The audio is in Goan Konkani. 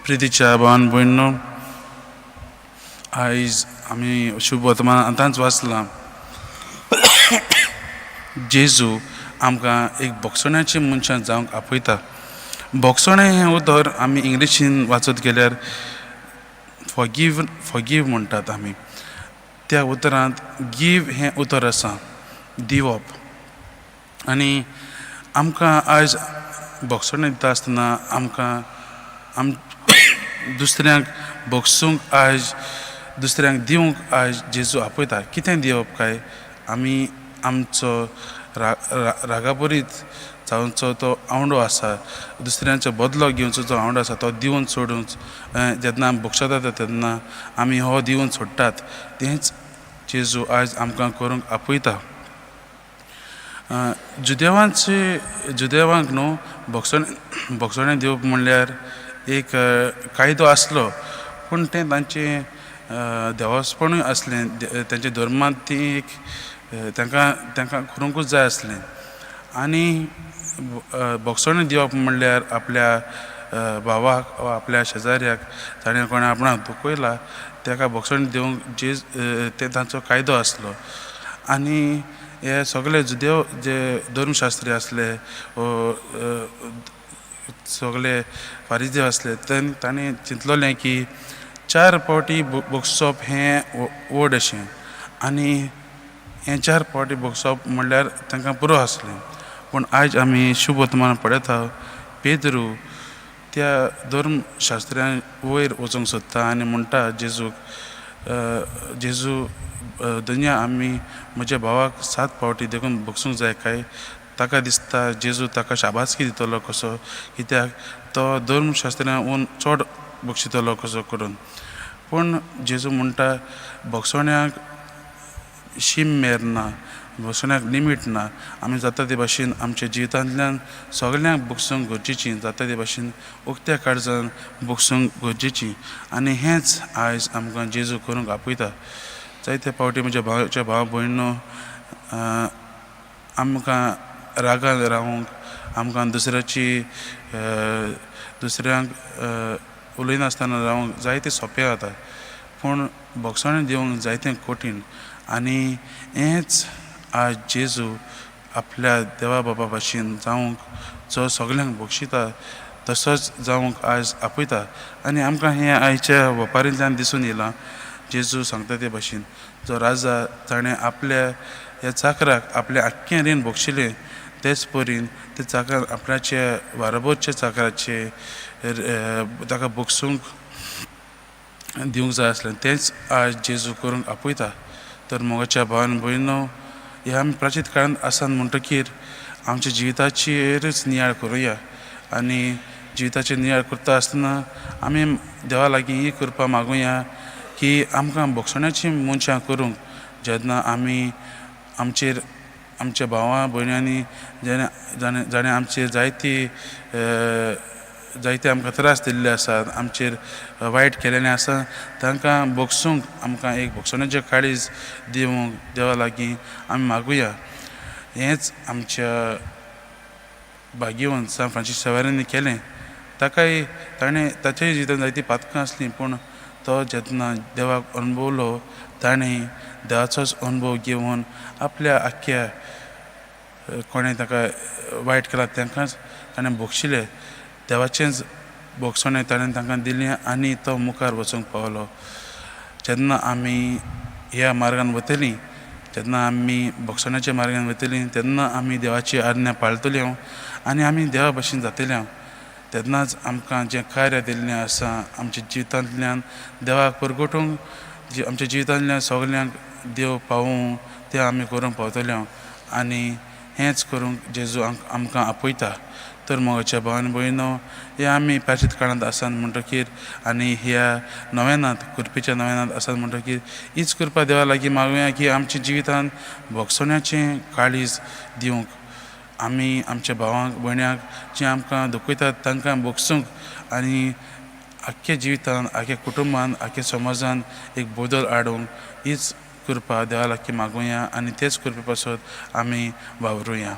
प्रितीच्या भावान भयणीनो, आयज आमी शुभ वर्तमान आतांच वाचलां. जेजू आमकां एक भोगसण्याची मनशां जावंक आपयता. भोगसणें हें उतर आमी इंग्लिशीन वाचत गेल्यार फॉरगीव, फॉरगीव म्हणटात आमी. त्या उतरांत गीव हें उतर आसा, दिवप. आनी आमकां आयज भोगसणें दिता आसतना आमकां आम दुसऱ्यांक भोगसूंक, आयज दुसऱ्यांक दिवंक आयज जेजू आपयता. कितें दिवप काय? आमी आमचो रागापरीत जावचो तो आवंडो आसा, दुसऱ्यांचो बदलो घेवचो जो आवंडो आसा, तो दिवन सोडून जेन्ना आमी भोगसतात तेन्ना आमी हो दिवन सोडटात. तेंच जेजू आयज आमकां करूंक आपयता. जुदेवांचे, जुदेवांक न्हू भोगसणें दिवप म्हणल्यार एक कायदो आसलो, पूण तें तांचें देवस्पणूय आसलें. तांच्या धर्मांत ती एक तांकां करूंकूच जाय आसलें. आनी भोगसणें दिवप म्हणल्यार आपल्या भावाक वा आपल्या शेजाऱ्याक, ताणें कोणें आपणाक दुखयला ताका भोगसणें दिवंक जे तें तांचो कायदो आसलो. आनी हे सगळे जुदेव जे धर्मशास्त्री आसले, सगळे फारिदेव आसले, ताणें चिंतलोलें की चार पावटी भोगसप हें व्हड अशें आनी हें चार पावटी भोगसप म्हणल्यार तांकां पुरो आसलें. पूण आयज आमी शुभ वर्तमान पळयता, पेद्रू त्या धर्मशास्त्र्यां वयर वचूंक सोदता आनी म्हणटा जेजूक, "जेजू धनया, आमी म्हज्या भावाक सात पावटी देखून भोगसूंक जाय काय?" ताका दिसता जेजू ताका शाबासकी दितलो कसो, कित्याक तो धर्मशास्त्र्यां वून चड बक्षितलो कसो करून. पूण जेजू म्हणटा, भोगसण्याक शीम मेर ना, भोगसण्याक लिमीट ना. आमी जाता ते भाशेन आमच्या जिवितांतल्यान सगल्यांक भोगसूंक गरजेची, जाता ते भाशेन उक्त्या काळजान भोगसूंक गरजेची. आनी हेंच आयज आमकां जेजू करूंक आपयता. जायते फावटी म्हज्या भावाच्या भाव भयणो, आमकां रागान रावूंक, आमकां दुसऱ्याची दुसऱ्यांक उलयनासतना रावूंक जायतें सोंपें जाता, पूण भोगसणें दिवंक जायतें कठीण. आनी हेंच आज जेजू आपल्या देवा बाबा भाशेन जावंक, जो सगल्यांक बक्षिता, तसोच जावंक आयज आपयता. आनी आमकां हें आयच्या वपारींतल्यान दिसून येयलां. जेजू सांगता ते भाशेन, जो राजा ताणें आपल्या ह्या चाकराक आपलें आख्खें रीण बक्षिलें, तेच परीन ते चाकरान आपल्याचे बाराबरच्या चाकराचे ताका बक्षूंक दिवंक जाय आसलें. तेंच आयज जेजू करूंक आपयता. तर मोगाच्या भावान भयणो, ह्या आमी प्राचीत काळांत आसात म्हणटकीर आमच्या जिविताचेरच नियाळ करुया. आनी जिविताचेर नियाळ करता आसतना आमी देवा लागीं ही कृपा मागुया की आमकां भोगसण्याची मनशां करूंक, जेन्ना आमी आमचेर आमच्या भावां भयण्यांनी जाणें जाणें आमचेर जायती जायते आमकां त्रास दिल्ले आसात, आमचेर वायट केलेलें आसा, तांकां भोगसूंक आमकां एक भोगसण्याचें काळीज दिवंक देवा लागीं आमी मागुया. हेंच आमच्या भाग्यवंत सांत फ्रांसीस सावेरांनी केलें. ताकाय ताणें ताच्याय जिवितांत जायतीं पातकां आसलीं, पूण तो जेन्ना देवाक अणभवलो, ताणें देवाचोच अणभव घेवन आपल्या आख्ख्या कोणें ताका वायट केलां तांकांच ताणें बक्षिलें. देवाचेंच भोगसणें ताणें तांकां दिलें आनी तो मुखार वचूंक पावलो. जेन्ना आमी ह्या मार्गान वतलीं, जेन्ना आमी भोगसण्याच्या मार्गान वतलीं, तेन्ना आमी देवाची आज्ञा पाळटली आनी आमी देवा भशेन जातले. तेन्नाच आमकां जें कार्य दिल्लें आसा आमच्या जिवितांतल्यान देवाक परगटूंक, आमच्या जिवितांतल्यान सगल्यांक देव पावोवंक, तें आमी करूंक पावतले. आनी हेंच करूंक जेजू आमकां आपयता. तर मोगाच्या भावान भयणो, हे आमी प्राचीत काळांत आसात म्हणटकीर आनी ह्या नवेनांत, कृपेच्या नवेनांत आसात म्हणटकीर हीच कृपा देवा लागीं मागुया की आमच्या जिवितांत भोगसण्याचें काळीज दिवंक, आमी आमच्या भावांक भयण्यांक जीं आमकां दुखयतात तांकां भोगसूंक आनी आख्ख्या जिवितान, आख्ख्या कुटुंबान, आख्ख्या समाजान एक बदल हाडूंक हीच कृपा देवा लागीं मागुया आनी तेच कृपे पासत आमी वावरुया.